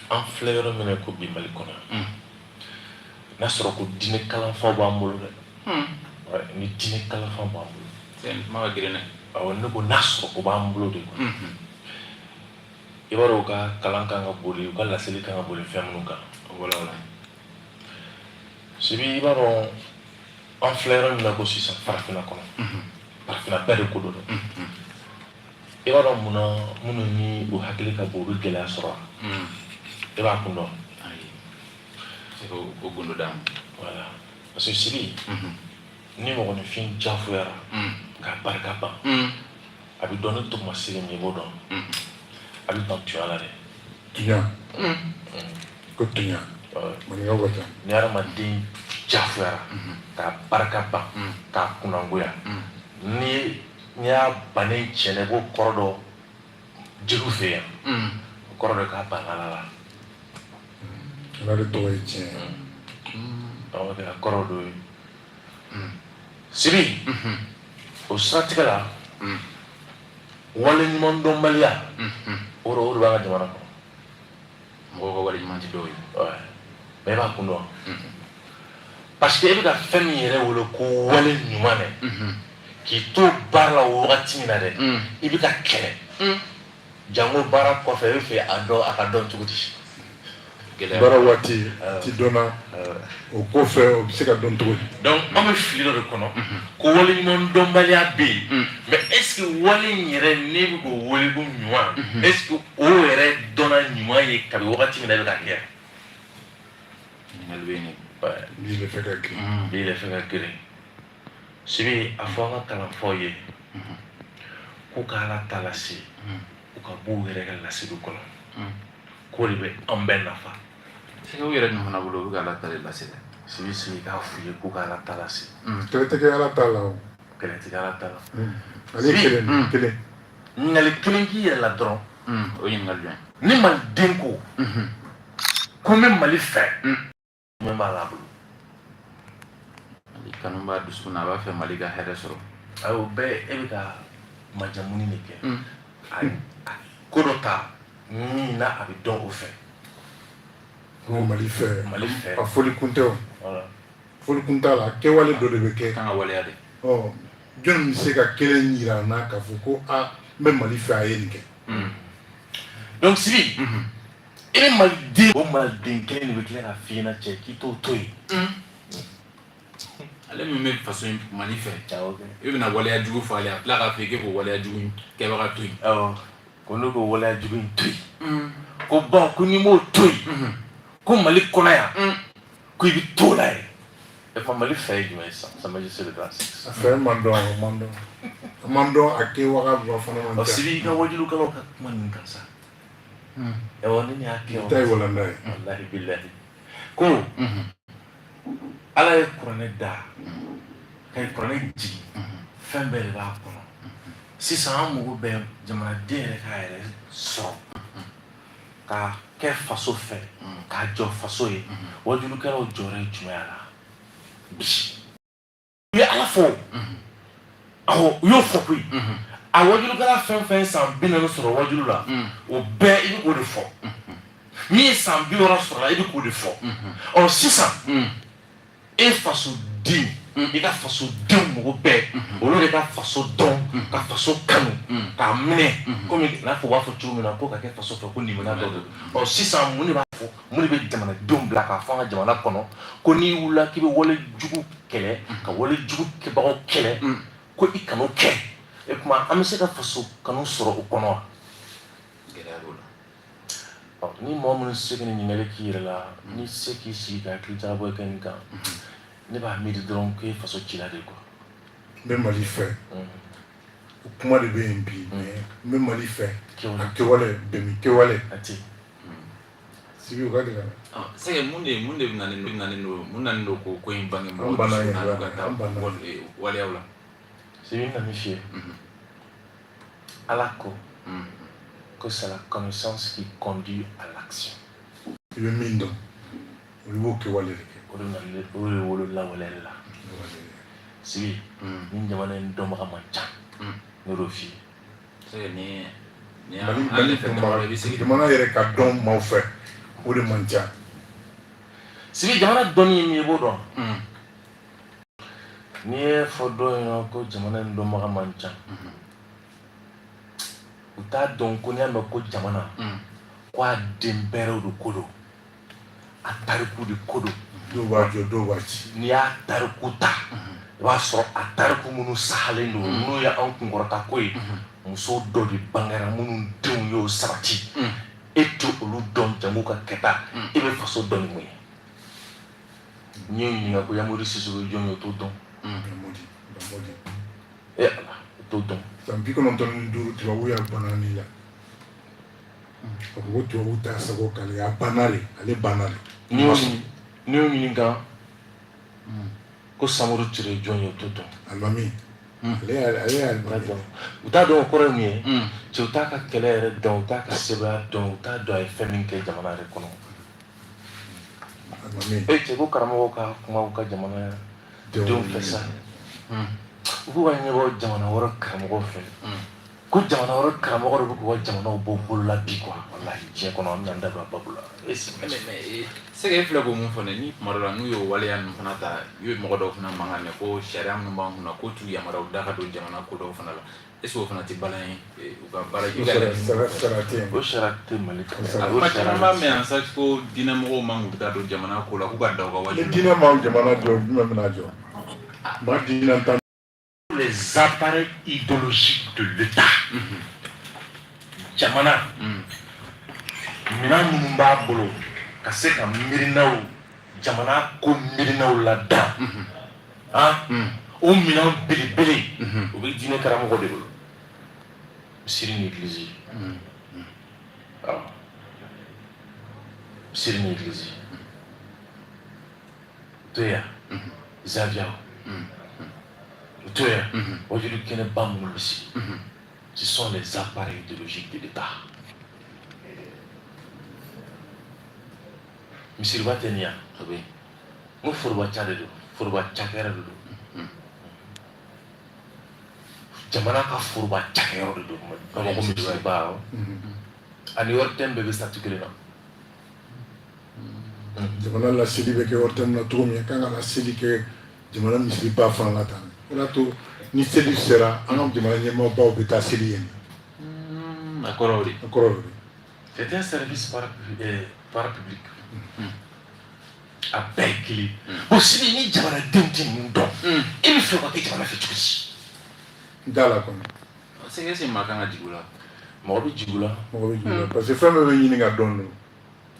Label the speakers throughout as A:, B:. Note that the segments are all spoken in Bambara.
A: An filɛ yɔrɔ min na ko bi, Mali kɔnɔ, n'a sɔrɔ ko diinɛ kalanfaw b'an bolo dɛ. Ouais, ni diinɛ kalanfaw b'an bolo.
B: Kuma ka girin dɛ.
A: Awɔ, ne ko n'a sɔrɔ o b'an bolo de quoi. I b'a dɔn, u ka kalan kan ka boli, u ka laseli kan ka boli fɛn minnu kan.
B: Wala.
A: Sibi, i b'a dɔn, an filɛ yɔrɔ min na ko sisan, farafinna kɔnɔ, farafinna bɛɛ de ko don dɛ. I b'a dɔn munna minnu ni u hakili ka bon, u bɛ gɛlɛya sɔrɔ wa? E b'a kun dɔn?
B: Ayi, se k'o o gundo d'a ma.
A: Voilà, parce que Sibi, ni mɔgɔninfin jafoyara k'a barika ban, a bɛ dɔn ni tɔgɔmasiri min ye, i b'o dɔn, a bɛ ban tunya la dɛ.
C: Tunya ko tunya. Maninkaw ka ca.
A: Ni hadamaden jafoyara k'a barika ban, k'a kunnangoya, ni n'i y'a bannen tiɲɛna, i b'o kɔrɔ dɔn jeliw fɛ yan, o kɔrɔ dɔn k'a ban Ala la.
C: Ala de tɔgɔ ye tiɲɛ ye.
A: Awɔ kɛ, a kɔrɔ dɔ ye, Sibi. O siratigɛ la, wale ɲuman dɔnbaliya, o de b'an ka jamana kɔnɔ.
B: Mɔgɔw ka wale ɲuman tɛ dɔw ye.
A: Ouais. Mais i b'a kun dɔn, parce que e bɛ ka fɛn min yɛrɛ wele ko wale ɲuman dɛ, k'i to baara la o wagati min na dɛ, i bɛ ka kɛlɛ jango baara kɔfɛ, e bɛ fɛ a dɔn, a ka dɔn cogo di?
B: Gɛlɛya.
C: Baara waati ti dɔnna, o kɔfɛ o bɛ se ka dɔn cogo di?
A: Donc an bɛ fili dɔ de kɔnɔ ko wale ɲuman dɔnbaliya bɛ yen, mais est ce que wale in yɛrɛ, n'e bɛ k'o wele ko ɲuman, est ce que o yɛrɛ dɔnna ɲuman ye kabi wagati min na e bɛ ka kɛ?
B: Ɲininkali bɛ yen de.
A: Ouais.
C: N'i bɛ fɛ ka girin.
A: N'i yɛrɛ fɛ ka girin, Sibi, a fɔ an ka kalanfaw ye k'u ka Ala ta lase, u ka b'u yɛrɛ ka laseliw kɔnɔ, k'o de bɛ an bɛɛ nafa.
B: Se u yɛrɛ dun fana bolo, u bɛ ka Ala ta de lase dɛ.
A: Sibi, sigi k'a f'u ye k'u ka Ala ta lase.
C: Kɛlɛ tɛ kɛ Ala ta la o.
A: Kɛlɛ tɛ kɛ Ala ta la.
C: Ale ye kelen de kelen.
A: Ɲininkali kelen k'i yɛrɛ la dɔrɔn.
B: O ɲininkali jumɛn?
A: Ni maliden ko n bɛ Mali fɛ, jumɛn b'a la a bolo?
B: Mali kanu b'a dusukun na, a b'a fɛ Mali ka hɛrɛ sɔrɔ.
A: Ayi, o bɛɛ, e bɛ ka majamuni de kɛ. A ko dɔ ta min na a bɛ dɔn o fɛ.
C: Ko Mali fɛ.
A: Mali fɛ.
C: A fɔli kun tɛ o.
A: Voilà.
C: Fɔli kun t'a la, a kɛwale dɔ de bɛ kɛ.
B: Kan ka waleya de.
C: Ɔ, jɔnni bɛ se ka kelen yira an na k'a fɔ ko a n bɛ Mali fɛ, a ye nin kɛ?
A: Donc Sibi, e bɛ maliden, o maliden kelen de bɛ tila ka f'i ɲɛna, cɛ, k'i t'o to yen.
B: Ale min bɛ faso in Mali fɛ,
A: Awɔ kɛ.
B: i bɛna waleya jugu fɔ ale ye, a tila k'a fɔ i k'o waleya jugu in kɛbaga to yen.
A: Awɔ, ko n'o ko waleya jugu in to yen, ko bawo ko n'i m'o to yen, ko Mali kɔnɔ yan, ko i bɛ t'o la yen. E kuma, Mali fɛ ye jumɛn ye sisan? Sa majesté le grand six.
C: A fɛ man dɔn, o man dɔn, a man dɔn, a kɛwaga ba fana man
A: Ɔ
C: ca.
A: Sibi, i ka wajulukɛlaw ka kuma nin kan sa. Awɔ, ni nin y'a kɛ.
C: I ta ye walanda ye.
A: Walahi bilahi, ko Ala ye kuranɛ da ka kuranɛ jigin, fɛn bɛɛ de b'a kɔnɔ. Sisan an mago bɛ jamanaden yɛrɛ k'a yɛrɛ sɔrɔ k'a kɛ faso fɛ, k'a jɔ faso ye. Wajulukɛlaw jɔyɔrɔ ye jumɛn a la bi? U ye Ala fɔ, awɔ, u y'o fɔ koyi. A wajulukɛla fɛn fɛn ye san 40 sɔrɔ wajulu la, o bɛɛ, i bɛ k'o de fɔ. Min ye san 60 sɔrɔ la, i bɛ k'o de fɔ. Ɔ, sisan e fasoden, i ka fasodenw mago bɛɛ olu de ka faso dɔn, ka faso kanu, k'a minɛ komi n'a fɔ u b'a fɔ cogo min na ko ka kɛ faso fɛ, ko limaniya dɔ don. Ɔ, sisan mun de b'a fɔ, mun de bɛ jamanadenw bila k'a fɔ an ka jamana kɔnɔ ko n'i wulila k'i bɛ wale jugu kɛlɛ, ka wale jugu kɛbagaw kɛlɛ, ko i kan'o kɛ? E kuma, an bɛ se ka faso kanu sɔrɔ o kɔnɔ wa?
B: Gɛlɛya b'o la.
A: Ɔ, ni mɔgɔ minnu se ka nin ɲininkali k'i yɛrɛ la, n'i se k'i sigi ka hakili jagabɔ kɛ nin kan, ne b'a miiri dɔrɔn k'e ye faso cila de quoi.
C: N bɛ Mali fɛ, o kuma de bɛ yen bi, mais n bɛ Mali fɛ, a kɛwale bɛn kɛwale.
A: A tɛ.
C: Sibi, o ka gɛlɛn.
B: C'est mun de bɛ na ni don, mun nana don ko ko in bange
C: An
B: mɔgɔw
C: banna
B: dusukun na
C: yɛrɛ
B: n'u ka
C: la,
B: taa
C: an banna.
B: Waleyaw la?
A: Sibi, n na min f'i ye, Ala ko que c'est la connaissance qui conduit à l'action.
C: I bɛ min dɔn, olu b'o kɛwale de kɛ.
A: O de na, o de wolo lawaleyali la. Sibi, ni jamana in dɔnbaga man ca, ne y'o f'i ye.
B: C'est ni
C: Mali
B: an
C: Mali
B: fɛ damadɔ, i bɛ
C: dɔnbaga
B: segin.
C: Jamana yɛrɛ ka dɔn maaw fɛ. O de man ca.
A: Sibi, jamana dɔnni ye min ye, i b'o dɔn. N'i ye fɔ dɔw ɲɛna ko jamana in dɔnbaga man ca, u t'a dɔn ko n'i y'a mɛn ko jamana, ko a den bɛrɛw de ko don, a tariku de ko don.
C: Dɔw b'a jɔ, dɔw b'a ci.
A: N'i y'a tariku ta, i b'a sɔrɔ a tariku minnu sahalen don, n'o ye anw kunkɔrɔta ko ye, musow dɔ de bangera minnu denw y'o sabati. E tɛ olu dɔn, jamu ka kɛta, e bɛ faso dɔn ni mun ye? N'i y'o ɲininka ko Yamodi Sisoko ye jɔn ye, o t'o dɔn.
C: Yamodi, Yamodi.
A: E Ala, o t'o dɔn.
C: San 95, tubabu y'a banna ni la. A ko ko tubabu t'a sago k'ale, a banna de, ale banna de.
A: N'i y'o ɲininka ko Samori Ture ye jɔn ye, o t'o dɔn.
C: Alimami, ale ye alimami.
A: U t'a dɔn. O kɔrɔ ye mun ye? Cɛ, u t'a ka kɛlɛ yɛrɛ dɔn, u t'a ka sebaaya dɔn, u t'a dɔn a ye fɛn min kɛ jamana yɛrɛ kɔnɔ.
C: Alimami.
A: E cɛ, ko karamɔgɔw ka kuma u ka jamana denw fɛ sa, u k'u ka ɲɛbɔ jamana wɛrɛ karamɔgɔw fɛ, ko jamana wɛrɛ karamɔgɔ de bɛ k'u ka jamanaw bɔ bolo la bi quoi. Walahi, diɲɛ kɔnɔ, an bɛna an da don a babu la. E si.
B: Mais c'est que e filɛ k'o mun fɔ ne ni tuma dɔ la, n'u y'o waleya ninnu fana ta, u ye mɔgɔ dɔw fana mankan mɛn ko sariya minnu b'an kunna k'o t'u yamaruya u da ka don jamana ko dɔw fana la. Est ce que o fana tɛ balan ye u ka baara?
C: O sara tɛ yen.
A: O sariya tɛ Mali kɔnɔ.
B: A kuma caman b'a mɛn yan sa ko diinɛmɔgɔw man k'u da don jamana ko la, k'u ka da u ka
C: Ni
B: wajibi.
C: diinɛ ma jamana jɔ, jumɛn bɛna jɔ? Maa diinɛ tan.
A: Les appareils idéologiques de l'État, jamana minɛn minnu b'a bolo ka se ka miirinaw, jamana ko miirinaw ladan, han, o minɛn belebele, o bɛ diinɛ karamɔgɔ de bolo, misiri ni église. Awɔ, misiri ni église o to yan, zawiyaw o to yan, wajulu kɛnɛba minnu bɛ sigi, ce sont les appareils idéologiques de l'État. Misiriba tɛ nin yan, n ko foroba ca de don, foroba cakɛyɔrɔ de don, jamana ka foroba cakɛyɔrɔ de don Bamakɔ misiriba. Awɔ, ani ORTM bɛɛ bɛ statut kelen na.
C: Jamana laseli bɛ kɛ ORTM na cogo min, kan ka laseli kɛ jamana misiriba fana la tan. O de y'a to ni seli sera, an ka jamana ɲɛmaabaw bɛ taa seli yen.
B: A kɔrɔ o de.
C: A kɔrɔ o de.
A: C'est un service parapublic. A bɛɛ ye kelen. Bon Sibi, ni jamanadenw tɛ ninnu dɔn, e bɛ fɛ ka kɛ jamana fɛ cogo di?
C: N t'a la kɔni.
B: C'est que est ce que maa kan ka jigin o la?
A: Mɔgɔ bɛ jigin o la.
C: Mɔgɔ bɛ jigin o la parce que fɛn bɛɛ bɛ ɲini ka dɔn don.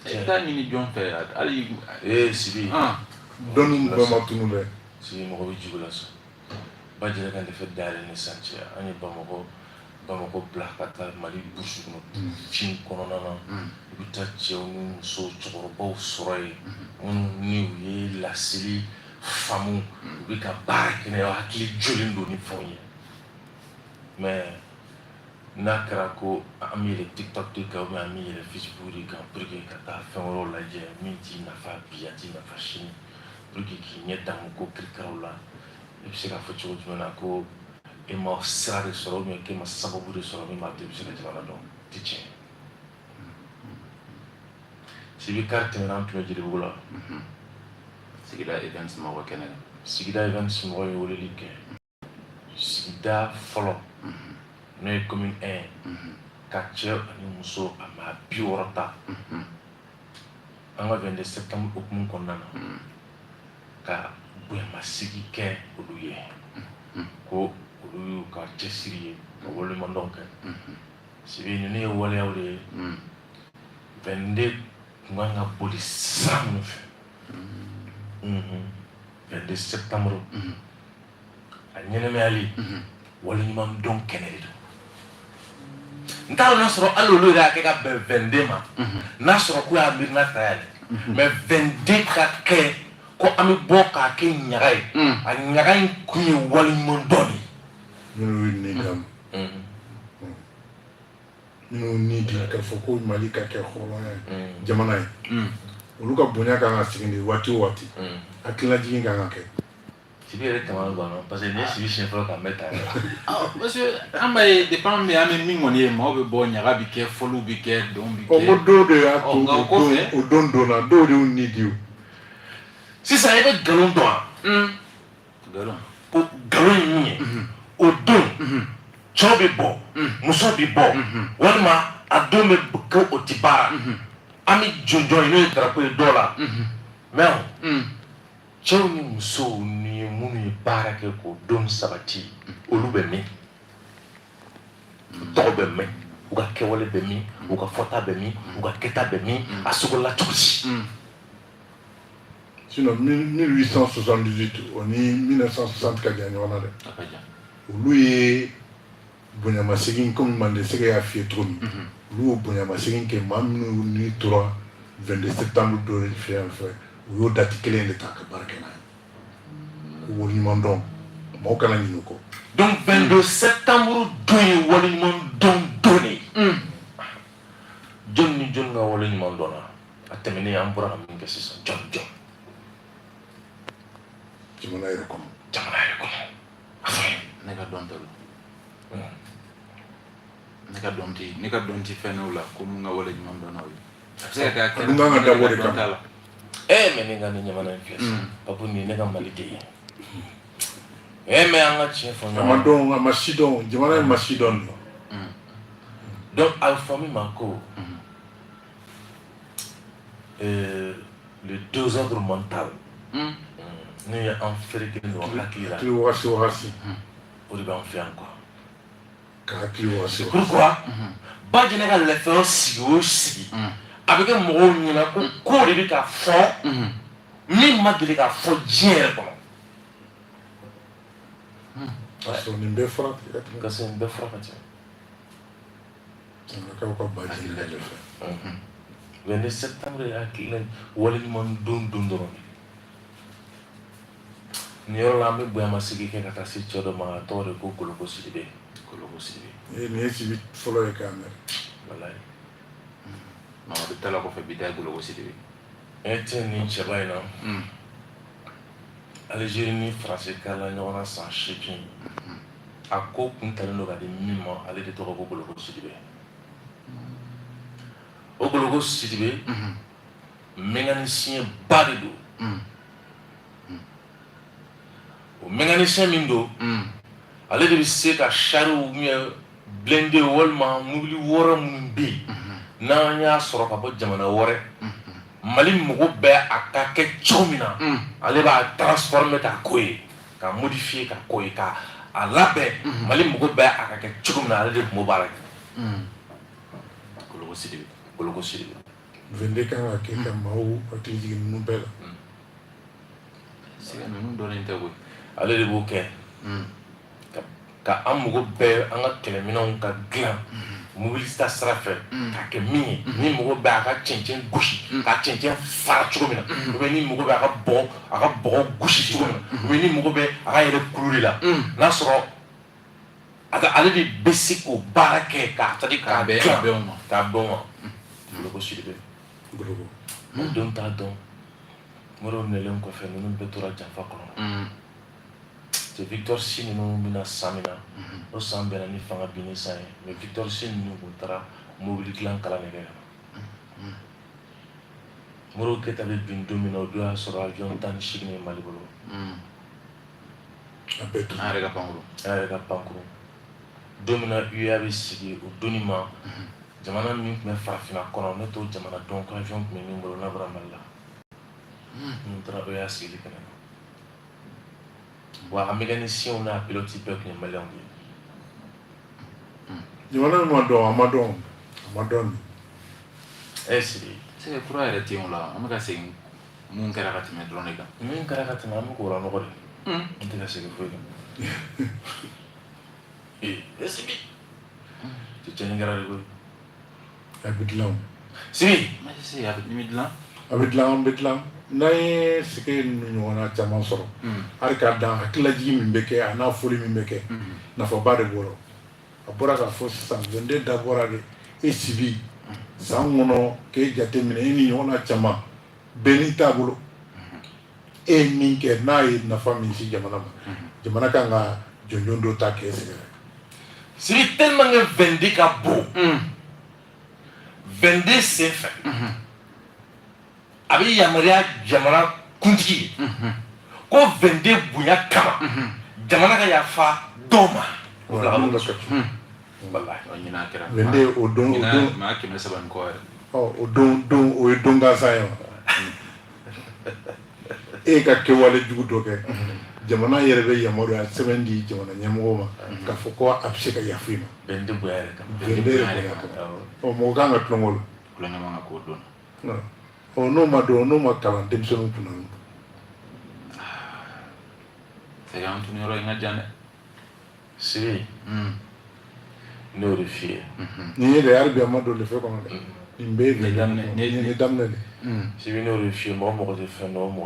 B: I t'a ɲini jɔn fɛ hali?
A: Ee Sibi.
C: Dɔnni bɛɛ ma tunu dɛ.
A: Sibi, mɔgɔ bɛ jigin o la sa. Ba jɛnɛ kan tɛ dayɛlɛ ni sisan cɛ, an ye Bamakɔ bila ka taa Mali brousse kɔnɔ, fin kɔnɔna na, i bɛ taa cɛw ni musow, cɛkɔrɔbaw sɔrɔ yen minnu ni u ye laseli faamu, u bɛ ka baara kɛ n'a ye, hakili jɔlen don ni fɛnw ye. Mais n'a kɛra ko an bɛ yɛlɛ TikTok de kan ou bien an bɛ yɛlɛ Facebook de kan pour que ka taa fɛn wɛrɛw lajɛ min t'i nafa bi, a t'i nafa sini, pour que k'i ɲɛ damu ko kirikaraw la, i bɛ se k'a fɔ cogo jumɛn na ko e ma sira de sɔrɔ ou bien k'e ma sababu de sɔrɔ min b'a to i bɛ se ka jamana dɔn? Tɛ tiɲɛ. Sibi, kari tɛmɛna, an tun bɛ Jelibugu la.
B: Sigida Events mɔgɔ kɛnɛ kan.
A: Sigida Events mɔgɔ ye weleli kɛ. Sigida fɔlɔ, n'o ye commune 1 ye, ka cɛ ani muso a maa 60 ta an ka 22 septembre hukumu kɔnɔna na, ka bonyamasegi kɛ olu ye, ko olu y'u ka cɛsiri ye ka waleɲumandɔn kɛ. Sibi, ninnu ye waleyaw de ye. 22 kun kan ka boli sira minnu fɛ, 22 septembre a ɲɛnɛmayali, waleɲumandɔn kɛnɛ de don. N t'a dɔn n'a sɔrɔ hali olu yɛrɛ y'a kɛ ka bɛn 22 ma, n'a sɔrɔ k'u y'a miirina ta yan dɛ, mais 22 ka kɛ ko an bɛ bɔ k'a kɛ ɲaga ye, a ɲaga in kun ye waleɲumandɔn de ye.
C: Minnu ye nin d'a ma, minnu ni di k'a fɔ ko Mali ka kɛ hɔrɔnya ye, jamana ye, olu ka bonya kan ka segin de waati o waati, hakililajigin kan ka kɛ.
A: Sibi yɛrɛ kamana ganna parce que nin ye Sibi siɲɛ fɔlɔ k'a mɛn tan yɛrɛ.
B: Parce que an b'a ye, depuis an bɛ, an bɛ min kɔni ye, maaw bɛ bɔ, ɲaga bɛ kɛ, fɔliw bɛ kɛ, dɔn bɛ
C: Ɔ, n ko
B: kɛ.
C: dɔw de y'a
B: Ɔ,
C: to
B: nka o
C: o don
B: kɔfɛ
C: o don donna, dɔw de y'u ni di o.
A: Sisan i bɛ nkalon dɔn wa?
B: Nkalon.
A: Ko nkalon ye min ye, o don cɛw bɛ bɔ, musow bɛ bɔ, walima a don bɛ kɛ o ti baara, an bɛ jɔnjɔn ye, n'o ye drapeau ye dɔw la, mais cɛw ni musow ni minnu ye baara kɛ k'o don sabati, olu bɛ min, u tɔgɔ bɛ mɛn, u ka kɛwale bɛ min, u ka fɔta bɛ min, u ka kɛta bɛ min, a sogola cogo di?
C: Sinon 1878, o ni 1960 ka jan ɲɔgɔn na dɛ.
B: A ka jan.
C: Olu ye bonyamasegin, komi Mande Sɛgɛ y'a f'i ye cogo min, olu y'o bonyamasegin kɛ. Maa minnu ni tora 22 septembre dɔ fɛ yan fɛ, u y'o date kelen de ta ka baara kɛ n'a ye, k'u waleɲuman dɔn, maaw kana ɲinɛ o kɔ.
A: Donc 22 septembre don ye waleɲuman dɔn don de ye. Jɔn ni jɔn ka waleɲuman dɔnna a tɛmɛnen, an bɔra ka min kɛ sisan, jɔn jɔn?
C: Jamana yɛrɛ kɔnɔ.
A: Jamana yɛrɛ kɔnɔ, a fɔ n ye.
B: Ne ka dɔn tɛ o. Ne ka dɔn tɛ fɛn dɔw la ko mun ka wale ɲuman dɔn n'aw ye, a bɛ se ka kɛ a
C: A
B: kɛra
C: dun kan ka
B: ne
C: dabɔ
B: ka
C: de
B: dɔn
C: kama.
B: t'a la.
A: Mais ne ka nin jamana in filɛ sisan, Papu, nin ye ne ka Mali de ye. Mais an ka tiɲɛ fɔ
C: A ma
A: ɲɔgɔn ye.
C: dɔn, a ma si dɔn, jamana in ma si dɔn de.
A: Donc a bɛ fɔ min ma ko le désordre mental, n'o ye an ferekelen don hakili la.
C: Hakili wagasi wagasi.
A: O de b'an fɛ yan quoi.
C: Ka hakili wagasi wagasi.
A: Pourquoi ba jɛnɛ ka lɛfɛn sigi o sigi, a bɛ kɛ mɔgɔw ɲɛna ko ko de bɛ ka fɔ min ma deli ka fɔ diɲɛ yɛrɛ kɔnɔ.
C: K'a sɔrɔ nin bɛɛ fɔra ka tɛmɛ.
A: Ka se nin bɛɛ fɔra ka tɛmɛ.
C: Sanakaw ka ba jɛnɛ ka lɛfɛ.
A: 22 septembre ye hakilina waleɲuman don don dɔrɔn de. Nin yɔrɔ la, an bɛ bonyamasegin kɛ ka taa se cɛ dɔ ma, a tɔgɔ de ko Goloko Sidibe.
B: Goloko Sidibe.
C: Nin ye Sibi fɔlɔ ye k'a mɛn.
A: Walayi.
B: Mamadu Tala kɔfɛ, bi ta ye Goloko Sidibe.
A: E tɛ nin cɛba in na, Algérie ni Faransi karila ɲɔgɔn na san 8, a ko kun talen don ka di min ma, ale de tɔgɔ ko Goloko Sidibe. O Goloko Sidibe, mécanicien ba de don. O mécanicien min don, ale de bɛ se ka char ou bien blindé walima mobili wɔɔrɔ minnu bɛ yen n'an y'a sɔrɔ ka bɔ jamana wɛrɛ, Mali mago bɛ a ka kɛ cogo min na, ale b'a transformer k'a k'o ye, k'a modifier k'a k'o ye, k'a a labɛn Mali mago bɛ a ka kɛ cogo min na, ale de tun b'o baara kɛ.
B: Goloko Sidibe.
A: Goloko Sidibe.
C: 22 kan ka kɛ ka maaw hakili jigin ninnu bɛɛ la.
B: Siga ninnu dɔnnen tɛ koyi.
A: Ale de b'o kɛ ka an mago bɛɛ, an ka kɛlɛminɛnw ka dilan mobili ta sira fɛ k'a kɛ min ye, ni mago bɛ a ka cɛncɛn gosi, ka cɛncɛn fara cogo min na, ou bien ni mago bɛ a ka bɔgɔ gosi cogo min na, ou bien ni mago bɛ a ka yɛlɛ kulu de la, n'a sɔrɔ a ka, ale de bɛ se k'o baara kɛ k'a, c'est à dire
B: k'a
A: k'a
B: bɛn
A: dilan
B: a bɛn o ma.
A: K'a bɛn o ma. Goloko Sidibe.
C: Goloko.
A: Malidenw t'a dɔn. Moribo minɛlen kɔfɛ, ninnu bɛɛ tora janfa kɔnɔ. C'est Victor Sy ninnu bɛna san min na, o san bɛnna ni fanga binni san ye, mais Victor Sy ninnu kun taara mobili dilan kalan de kɛ ka na. Modibo Keyita bɛ bin don min na, o don y'a sɔrɔ avion 18 bɛ Mali bolo.
C: A bɛɛ tun
B: An yɛrɛ ka pankuru.
A: An yɛrɛ ka pankuru. Don min na UEA bɛ sigi, o donni ma, jamana min tun bɛ farafinna kɔnɔ, ne t'o jamana dɔn ko avion tun bɛ min bolo n'a bɔra Mali la, n taara UEA sigili kɛnɛ kan wa, a mécanicien n'a pilote bɛɛ tun ye maliyɛnw de ye.
C: Jamana min ma dɔn, a ma dɔn, a ma dɔn de.
A: Ɛ Sibi.
B: C'est kura yɛrɛ tɛ yen o la, an bɛ ka segin mun kɛra ka tɛmɛ dɔrɔn de kan.
A: Min kɛra ka tɛmɛ, an bɛ k'o lanɔgɔ de, n tɛ ka segin foyi kan. Ee, e Sibi, cɛ, tiɲɛni kɛra de koyi.
C: A bɛ dilan o.
A: Sibi.
B: Ma se a bɛ ni bɛ dilan.
C: A bɛ dilan, an bɛ dilan n'an ye sigi ninnu ɲɔgɔnna caman sɔrɔ, hali k'a dan hakililajigin min bɛ kɛ, a n'a foli min bɛ kɛ, nafaba de b'o la. A bɔra k'a fɔ sisan, 22 dabɔra de e Sibi san kɔnɔ k'e jate minɛ, e ni ɲɔgɔnna caman bɛɛ n'i taabolo. E ye min kɛ, n'a ye nafa min se jamana ma, jamana kan ka jɔnjɔn dɔ ta k'e sɛgɛrɛ.
A: Sibi, tellement que 22 ka bon, 22 sen fɛ, a bɛ yamaruya jamana kuntigi ye ko 22 bonya kama, jamana ka yafa dɔw ma. O bila ka
C: minnu
A: bɔ
C: bɛ
A: kaso.
C: kaso.
A: Walahi.
B: Ɲinan kɛra
C: 22, o don, o don
B: ɲinan maa 300 ni kɔ yɛrɛ.
C: Ɔ, o don, o ye don gansan ye wa? E ka kɛwale jugu dɔ kɛ, jamana yɛrɛ bɛ yamaruya sɛbɛn di jamana ɲɛmɔgɔ ma k'a fɔ ko a bɛ se ka yafa i ma.
A: 22 bonya yɛrɛ kama.
C: 22 yɛrɛ bonya kama. Ɔ, mɔgɔ kan ka tulon k'o la?
B: Tulonkɛ man ka k'o don na.
C: Ɔ, n'o ma dɔn, n'o ma kalan denmisɛnninw kunna.
B: C'est an tunu yɔrɔ in ka jan dɛ.
A: Sibi, ne y'o de f'i ye.
C: Nin ye de, hali bi a ma don lefe kɔnɔ dɛ. Nin bɛɛ ye
B: Nin daminɛ-
C: nin ye daminɛ de.
A: Sibi, ne y'o de f'i ye, mɔgɔ mɔgɔ tɛ fɛn dɔn, o mɔgɔ